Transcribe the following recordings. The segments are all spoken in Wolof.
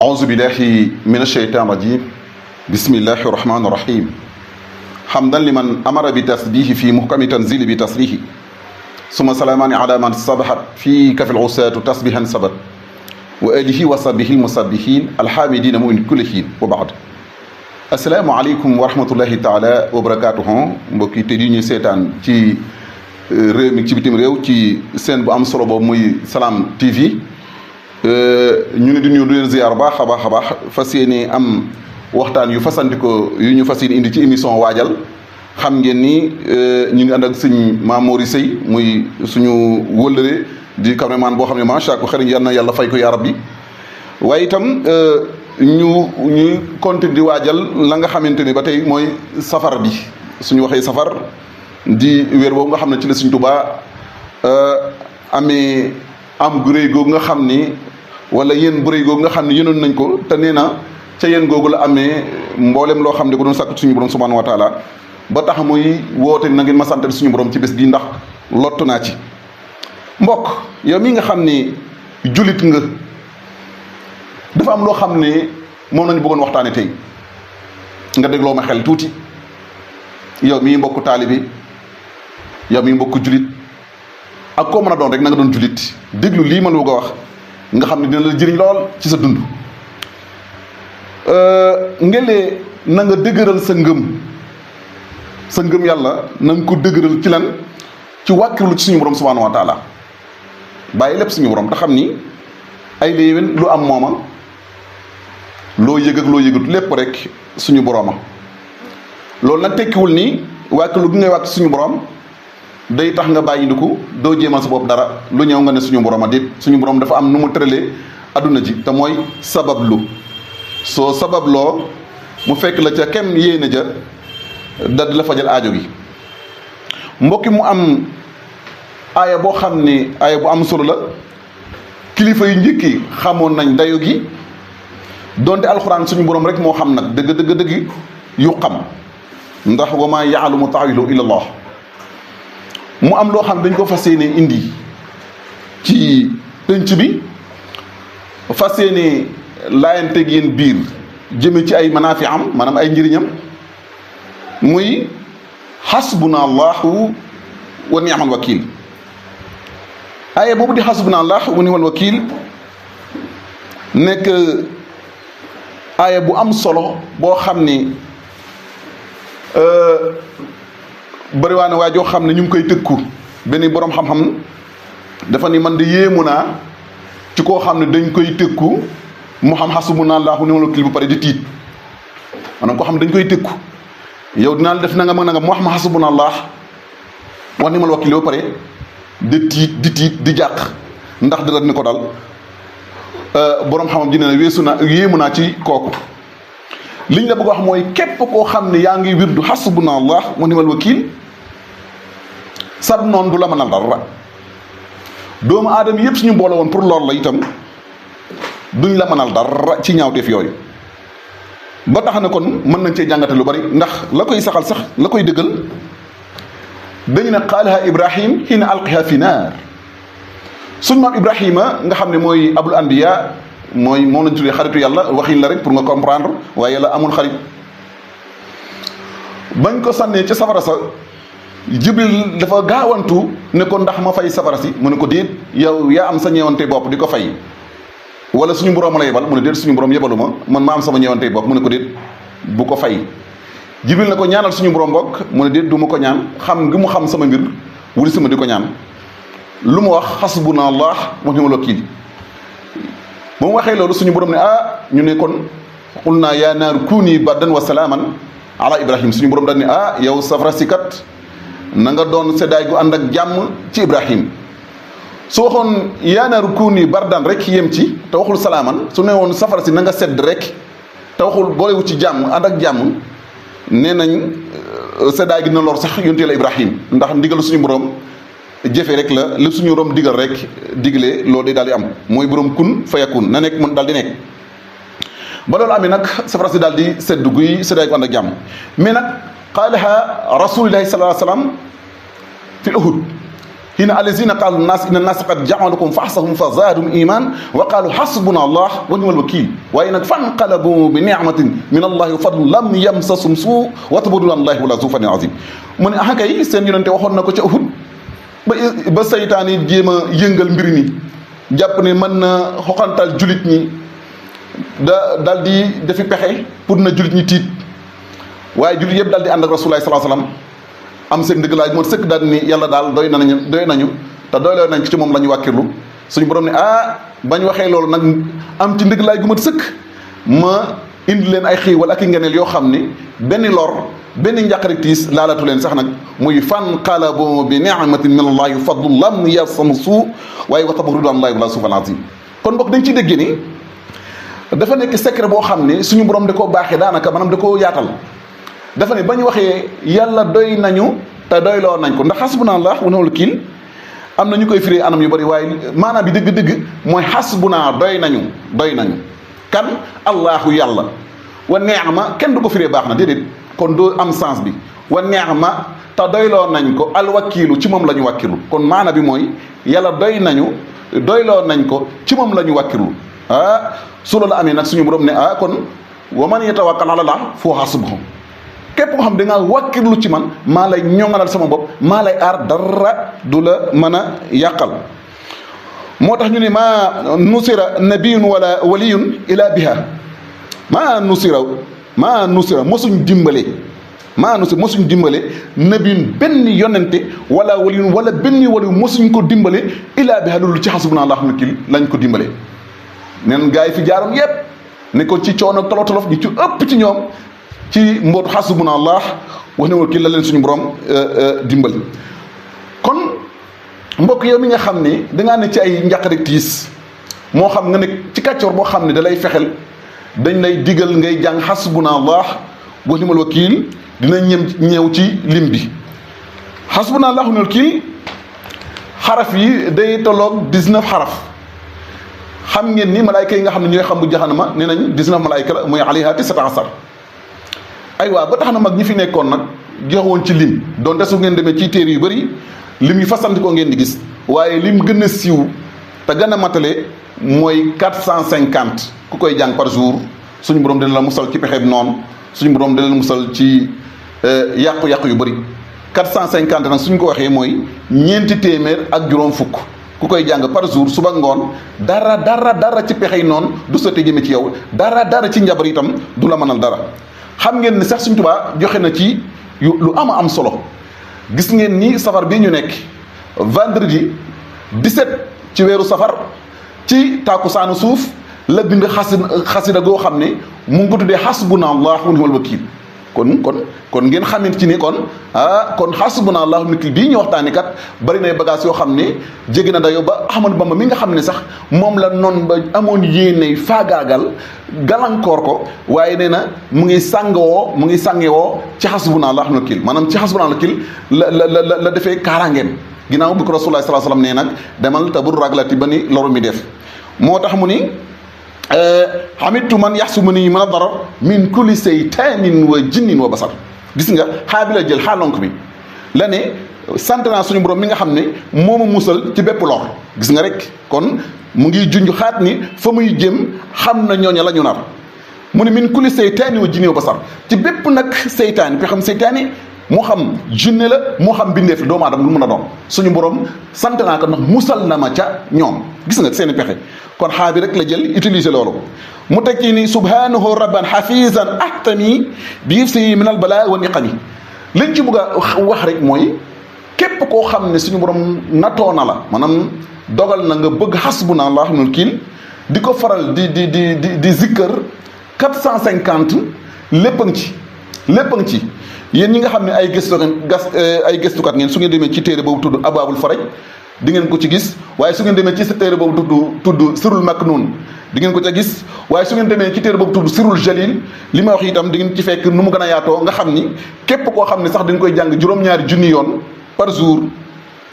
أعوذ بالله من الشيطان الرجيم بسم الله الرحمن الرحيم حمدا لمن أمر بتسبيح في محكم تنزيل بتصريح ثم سلامان على من صبحت في كف العساة تسبيحا سبت وآله وصحبه المسبحين الحامدين من كل حين وبعد السلام عليكم ورحمة الله تعالى وبركاته mbokki te di ñu seetaan ci réew mi ci bitim réew ci seen bu am solo boobu muy Salam TV ñu ne di ñu leen ziar baax a baax a baax fas yéene am waxtaan yu fasanti ko yu ñu fas yéene indi ci émission waajal xam ngeen ni ñu ngi ànd ak sëñ Mamori Sey muy suñu wëllëre di cameraman boo xam ne macha allah xëy na yal na yàlla fay ko yaa rabbi waaye itam ñuy continuer di waajal la nga xamante ni ba tey mooy safar bi suñu waxee safar di weer boobu nga xam ne ci la Sëñ Tuubaa amee am gu réy googu nga xam ni wala yéen bu réy googu nga xam ne yéenoon nañ ko te nee na ca yéen googu la amee mboolem loo xam ne ko doon sàkk suñu borom subhaanahu wa taala ba tax muy woote na ngeen ma santal suñu borom ci bés bii ndax lott naa ci mbokk yow mi nga xam ni julit nga dafa am loo xam ne moom nañu bëggoon waxtaane tey nga dégloo ma xel tuuti yow mii mbokku taalibi yow mii mbokku julit ak koo mën a doon rek na nga doon julit déglu lii ma la bëgg a wax nga xam ne dina la jëriñ lool ci sa dund ngelee na nga dëgëral sa ngëm yàlla na nga ko dëgëral ci lan ci wàkkirlu ci suñu borom subhaanahu wa taala bàyyi lépp suñu borom te xam ni ay léewén lu am mooma loo yëg ak loo yëgut lépp rek suñu borooma loolu nag tekkiwul ni wàkkilu gi ngay wàkk suñu borom day tax nga bàyyi ndiku doo jéemal sa bopp dara lu ñëw nga ne suñu borooma déet suñu borom dafa am nu mu tëralee adduna ji te mooy sabablu soo sababloo mu fekk la ca kem yéene ja da di la fajal aajo gi mbokki mu am aaya boo xam ne aaya bu am solo la kilifa yu njëkki xamoon nañ dayo gi donte alxuraan suñu borom rek moo xam nag dëgg yu xam ndax wa maa ya'lamu ta'wiilahu illa Allah mu am loo xam dañ ko fas yéene indi ci penc bi fas yéene laayanteeg yéen biir jëme ci ay manaafi am maanaam ay njëriñam muy xasbuna allahu wa ni'mal wakiil aaya boobu di xasbuna allah wa ni'mal wakiil nekk aaya bu am solo boo xam ni bëriwaa ne waa joo xam ne ñu ngi koy tëkku benn boroom xam-xam dafa ni man de yéemu naa ci koo xam ne dañ koy tëkku mu xam xasbunallaahu wa ni'mal wakiil bu pare di tiit maanaam koo xam ne dañ koy tëkku yow dinaa def nanga mën na nga mu wax ma xasbunallaah wa ni'mal wakiil ba pare di tiit di jàq ndax dara ni ko dal boroom xam-xam ji ne weesu naa yéemu naa ci kooku liñ la bëgg wax mooy képp koo xam ne yaa ngi wirdu xasbunallah wa ni'mal wakiil sab noonu du la mënal dara doomu aadama yëpp suñu boole woon pour loolu la itam duñ la mënal dara ci ñaawteef yooyu ba tax na kon mën nañ cee jàngate lu bari ndax la koy saxal sax la koy dëggal dañu ne qaalaha Ibrahim hiina alqiha fi naar suñ maam Ibrahima nga xam ne mooy abul anbiya mooy moom lañ tuddee xaritu yàlla waxin la rek pour nga comprendre waaye yàlla amul xarit bañ ko sànnee ca safara sa Jibril dafa gaawantu ne ko ndax ma fay safara si mu ne ko déet yow yaa am sa ñeewante bopp di ko fay wala suñu borom la yebal mu ne déet suñu borom yebalu man ma am sama ñeewante bopp mu ne ko déet bu ko fay Jibril ne ko ñaanal suñu borom bokk mu ne déet du ma ko ñaan xam ngi mu xam sama mbir wuli sama di ko ñaan lu mu wax xasbuna allah wa ni'mal wakiil ba mu waxee loolu suñu borom ne ñu ne kon xul naa yaa naaru kuuni bardan wa salaaman ala Ibrahim suñu borom daal ne yow safara si kat na nga doon seddaay gu ànd ak jàmm ci Ibrahim su waxoon yaa naaru kuuni bardan rek yem ci te waxul salaaman su ne woon safara si na nga sedd rek te waxul boolewu ci jàmm ànd ak jàmm nee nañ seddaay gi dina lor sax yonte la Ibrahim ndax ndigal suñu borom jëfe rek la li suñu borom digal rek digle loolu day daal di am mooy borom kun fayakun na nekk mën daal di nekk ba loolu amee nag safara si daal di sedd guy seddaay gu ànd ak jàmm mais nag qaalaha rasulillahi sallallahu alayhi wa sallam fi Uhud hina allazina qaalu naas inna naasa qad jama'u lakum faxsahum fa zaadahum iman wa qaalu xasbuna allah wa ni'mal wakiil waaye nag fanqalabu bi ni'matin min allahi wa fadlin lam yamsasum suu wa tabaru allahi wala zu fadlin azim mu ne ah kay seen yonente waxoon na ko ca Uhud ba saytaan yi jéem a yëngal mbir mi jàpp ne mën na xoqantal julit ñi dal di defi pexe pour na julit ñi tiit waaye julit yëpp daal di ànd ak rasulullahi sallallahu alayhi wasallam am seen dëgg laaj moo sëkk daal ni yàlla daal doy nañu te doyloo nañ ci moom la ñu wàkkirlu suñu borom ne bañ waxee loolu nag am ci ndëgg laaj gu mat sëkk ma indi leen ay xiiwal ak i ngeneel yoo xam ni benn lor benn njàqare tiis laalatu leen sax nag muy fanqalabu bi ni'matin min allahi fadlu lam yamsasum suu waaye wa tabaru ridwanullahi wala sufan azim kon mbokk dañ ciy dégg ni dafa nekk secret boo xam ne suñu borom da koo baaxee daanaka maanaam da koo yaatal dafa ne bañ waxee yàlla doy nañu te doyloo nañ ko ndax xasbunallah wa ni'mal wakiil am na ñu koy firee anam yu bari waaye maanaam bi dëgg-dëgg mooy xasbunaa doy nañu kan allahu yàlla wa ni'ma kenn du ko firee baax na déedéet kon doo am sens bi wa ni'ma te doyloo nañ ko alwakiilu ci moom la ñu wàkkilu kon maana bi mooy yàlla doyloo nañ ko ci moom la ñu wàkkilu su loolu amee nag suñu borom ne kon wa man yatawakkal ala Allah fa huwa hasbuhu képp koo xam da ngaa wàkkirlu ci man maa lay ñoŋalal sama bopp maa lay aar dara du la mën a yàqal moo tax ñu ne maa nusira nabiyun wala waliyun ila biha maa nusira mosuñ dimbale nabiyun benn yonente wala waliyun wala benn waliyu mosuñ ko dimbale ila biha loolu ci hasbunallahu wa ni'mal wakiil lañ ko dimbale neen gaa yi fi jaaroon yépp ne ko ci coono tolof ñi ci ëpp ci ñoom ci mbootu hasbunallah wa ni'mal wakiil la leen suñu borom dimbali kon mbokk yow mi nga xam ne dangaa ne ci ay njàqare tiis moo xam nga ne ci kàccoor boo xam ne da lay fexel dañ lay digal ngay jàng hasbunallah wa ni'mal wakiil dina ñëw ci lim bi hasbunallah wa ni'mal wakiil xaraf yi day tolloog 19 xaraf xam ngeen ni malaayka yi nga xam ne ñooy xam bu jaxanama nee nañ 19 malaayka la muy alayha 17 aywa ba tax na mag ñi fi nekkoon nag joxoon ci lim donte su ngeen demee ci téere yu bëri lim yi fasanti ko ngeen di gis waaye lim gën a siiw te gën a matale mooy 450 ku koy jàng par jour suñu borom dina la musal ci pexeeb noonu suñu borom dina la musal ci yàqu-yàqu yu bëri 450 nag suñ ko waxee mooy ñeenti téeméer ak juróom fukk ku koy jàng par jour suba ngoon dara ci pexey noonu du sotti jëme ci yow dara ci njabar itam du la mënal dara xam ngeen ni sax Sëriñ Tuubaa joxe na ci lu am solo gis ngeen ni safar bii ñu nekk vendredi 17 ci weeru safar ci tàkkusaanu suuf la bind xasida goo xam ne mu ngi ko tuddee hasbunallahu wa ni'mal wakiil kon ngeen xamante ci ni kon hasbunallahu wa ni'mal wakiil bii ñu waxtaani kat bari na bagage yoo xam ne jéggi na dayoo ba Ahmadu Bamba mi nga xam ne sax moom la noon ba amoon yéene faagaagal gàllankoor ko waaye nee na mu ngi sàngewoo ci hasbunallahu wa ni'mal wakiil maanaam ci hasbunallahu wa ni'mal wakiil la defee kaaraangeem ginnaaw bi ko Rasulullah sallallahu alayhi wasallam nee nag demal te bul raglati ba ni loru mi def moo tax mu ni xamitu man yaxsumuni mën a darar min kulli saytaanin wa jinnin wa basar gis nga xaa bi la jël xaalonk bi la ne sant naa suñu borom mi nga xam ne moo ma musal ci bépp lor gis nga rek kon mu ngi junj xaat ni fa muy jëm xam na ñooña la ñu nar mu ne min kulli saytaanin wa jinnin wa basar ci bépp nag saytaani pe xam saytaani moo xam jinne la moo xam bindeef la doomu aadama lu mën a doon suñu borom sant naa ko ndax musal na ma ca ñoom gis nga seeni pexe kon xaa bi rek la jël utiliser loolu mu teg ci ni subhanahu rabban xafisan ahtami bi yifsi min al balaa wa niqami liñ ci bëgg a wax rek mooy képp koo xam ne suñu borom natoo na la maanaam dogal na nga bëgg hasbunallahu wa ni'mal wakiil di ko faral di zikkër 450 lépp a ngi ci yéen ñi nga xam ne ay gëstukat ngeen su ngeen demee ci téere boobu tudd Abwaabul Faraj di ngeen ko ci gis waaye su ngeen demee ci téere boobu tudd Sirrul Maknuun di ngeen ko ca gis waaye su ngeen demee ci téere boobu tudd Sirrul Jalil li ma wax itam di ngeen ci fekk nu mu gën a yaatoo nga xam ni képp koo xam ne sax dañ koy jàng juróom-ñaari junni yoon par jour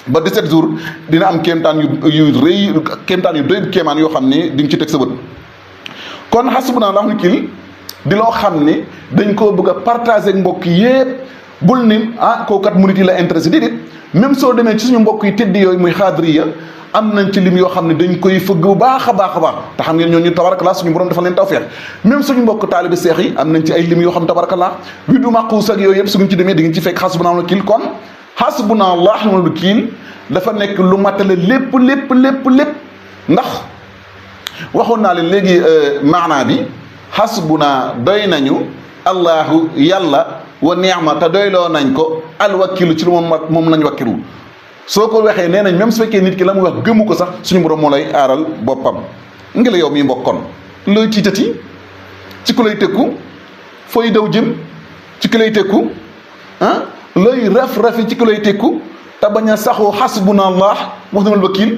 ba 17 jours dina am kéemtaan yu rëy kéemtaan yu doy kéemaan yoo xam ne di nga ci teg sa bët kon hasbunallahu wa ni'mal wakiil di loo xam ne dañ koo bëgg a partager ak mbokk yépp bul ni ah kooku kat murit yi la intéressé déedéet même soo demee ci suñu mbokk yi tëdd yooyu muy xaadiriya am nañ ci lim yoo xam ne dañ koy fëgg bu baax a baax a baax te xam ngeen ñooñu tabarakallah suñu borom dafa leen tawfeex même suñu mbokk taalibi seex yi am nañ ci ay lim yoo xam ne tabarakallah wi du màquus ak yooyu yëpp su ngeen ci demee di ngeen ci fekk xasbunaa wa kiil kon xasbunaa wa kiil dafa nekk lu matale lépp ndax waxoon naa leen léegi maanaa bi xasbunaa doy nañu allahu yàlla wa ni'ma te doyloo nañ ko alwakilu ci lu moom lañ wakkilu soo ko waxee nee nañ même su fekkee nit ki la muy wax gëmu ko sax suñu borom moo lay aaral boppam ngi la yow mi mbokkoon looy tiitati ci ku lay tëkku fooy daw jëm ci ku lay tëkku ah looy raf-rafi ci ku lay tëkku te bañ a saxoo xasbuna allah wax namal wakil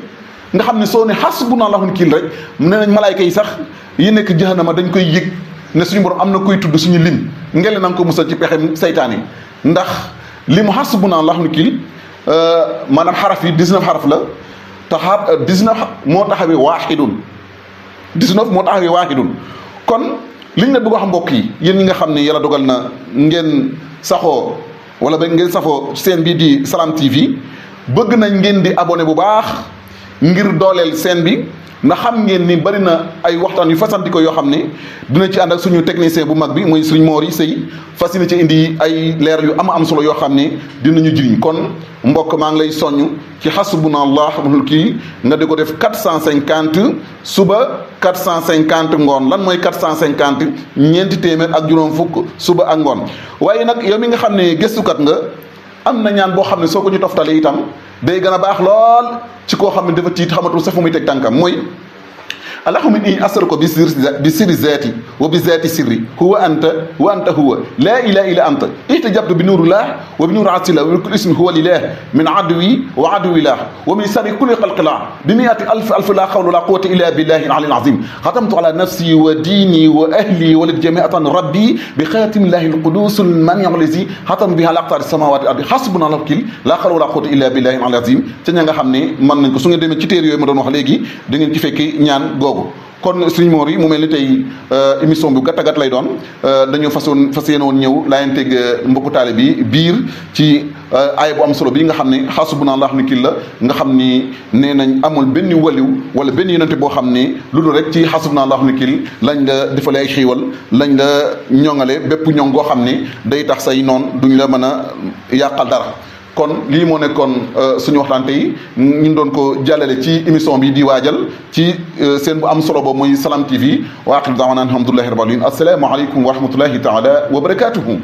nga xam ne soo ne xasbuna allahul wakiil rek nee nañ malaayka yi sax yi nekk jahannama dañ koy yëg ne suñu borom am na koy tudd suñu lim ngele na nga ko musal ci pexem saytaan yi ndax limu xasbuna allahul wakiil maanaam xaraf yi 19 xaraf la te 19 moo taxawee waaxidun 19 moo taxawee waaxidun kon liñ la bëgg a wax mbokk yi yéen ñi nga xam ne yàlla dogal na ngeen saxoo wala ba ngeen safoo seen bii di Salam TV bëgg nañ ngeen di abonné bu baax ngir dooleel seen bi ndax xam ngeen ni bari na ay waxtaan yu fasanti ko yoo xam ne dina ci ànd ak suñu technicien bu mag bi muy Serigne Mor yi Sey fas yéene ci indi ay leer yu am solo yoo xam ne dinañu jëriñ kon mbokk maa ngi lay soññ ci xasbunallah waxul kii nga di ko def 450 suba 450 ngoon lan mooy 450 ñeenti téeméer ak juróom fukk suba ak ngoon waaye nag yow mi nga xam ne gëstukat nga am na ñaan boo xam ne soo ko ñu toftalee itam day gën a baax lool ci koo xam ne dafa tiit xamatul sax fu muy teg tànkam mooy allahumma inni as'aluka bi sirri zaati wa bi zaati sirri huwa anta wa anta huwa laa ilaha illa anta ihtajabtu bi nuurillah wa bi nuuri arsillah wa bi kulli ismin huwa lillah min aduwi wa aduwillah wa min sharri kulli xalqillah bi mi'ati alf la hawla wala quwwata illa billahi al-ali al-azim xatamtu ala nafsi wa diini wa ahli wa li jami'atan rabbi bi xaatimillahi al-qudus al-mani' allazi xatam biha ala aqtaari samawati ardi hasbuna al-wakil la hawla wala quwwata illa billahi al-ali al-azim ca ña nga xam ne mën nañ ko su ngeen demee ci téere yooyu ma doon wax léegi da ngeen ci fekk ñaan kon Serigne Mor yi mu mel ni tey émission bu gàtt a gàtt lay doon dañoo fas yéene woon ñëw laayanteeg mbokku taale bi biir ci aaya bu am solo bi nga xam ne xasbunallahu wa ni'mal wakiil la nga xam ni nee nañ amul benn waliw wala benn yonente boo xam ne loolu rek ci xasbunallahu wa ni'mal wakiil lañ la defalee ay xiiwal lañ la ñoŋale bépp ñoŋ goo xam ne day tax say noon duñ la mën a yàqal dara. kon lii moo nekkoon suñu waxtaan tey ñu doon ko jàllale ci émission bi di waajal ci seen bu am solo boobu muy Salam TV wa axiru da'waana alhamdulillahi rabbil alamin assalaamu aleykum wa rahmatullahi taala wa barakatuhu